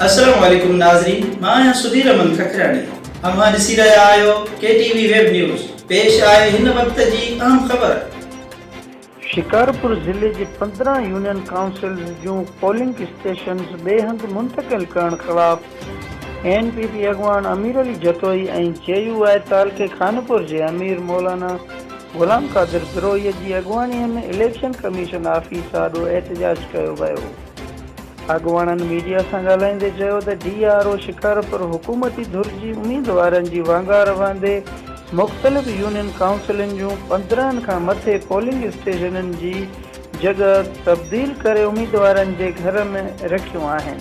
السلام عليڪم ناظرين مان آهيان سڌير احمد ککراڻي اوهان ڏسي رهيا آهيو K T V web news پيش آهي هن وقت جي اهم خبر. شڪارپور ضلعي جي 15 يونين ڪائونسلز جون پولنگ اسٽيشنز ٻئي هنڌ منتقل ڪرڻ خلاف اين پي پي اڳواڻ امير علي جتوئي ۽ جي يو آء تعلقي خانپور جي امير مولانا غلام قادر بروهي جي اڳواڻي ۾ اليڪشن ڪميشن آفيس آڏو احتجاج ڪيو ويو. اڳواڻن ميڊيا سان ڳالهائيندي چيو ته ڊي آر او شڪارپور حڪومتي ڌر جي اميدوارن جي وانگار وهندي مختلف يونين ڪائونسلن جون 15 کان مٿي پولنگ اسٽيشنن جي جڳهه تبديل ڪري اميدوارن جي گهر ۾ رکيون آهن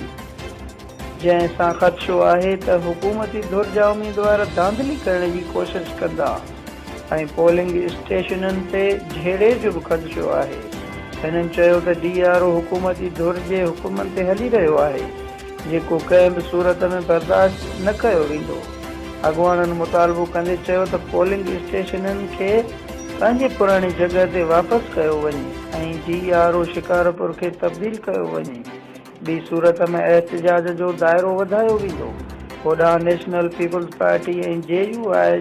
جنهن سان خدشو آهي ته حڪومتي ڌر جا اميدوار ڌانڌلي ڪرڻ جي ڪوشش ڪندا. ۽ پولنگ اسٽيشنن تي جهيڙي جو به خدشو آهي. هنن چيو ته ڊي آر او حڪومتي ڌر جي حڪمن تي هلي رهيو آهي، جيڪو ڪنهن به صورت ۾ برداشت نه ڪيو ويندو. اڳواڻن مطالبو ڪندي چيو ته پولنگ اسٽيشنن کي پنهنجي پراڻي جڳهه تي واپس ڪيو وڃي ۽ ڊي آر او شڪارپور کي تبديل ڪيو وڃي، ٻي صورت ۾ احتجاج جو دائرو وڌايو ويندو. هوڏانهن national peoples party ۽ J U I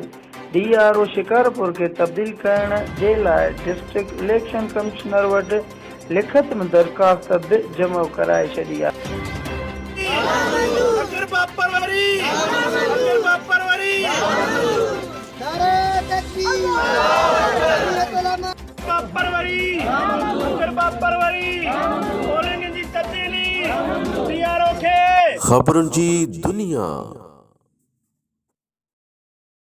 D R O Shikarpur کي تبديل ڪرڻ جي لاء ڊسٽرڪٽ اليڪشن ڪمشنر وٽ لکت ۾ درخواست به جمع ڪرائي ڇڏي آهي. خبرن جي دنيا.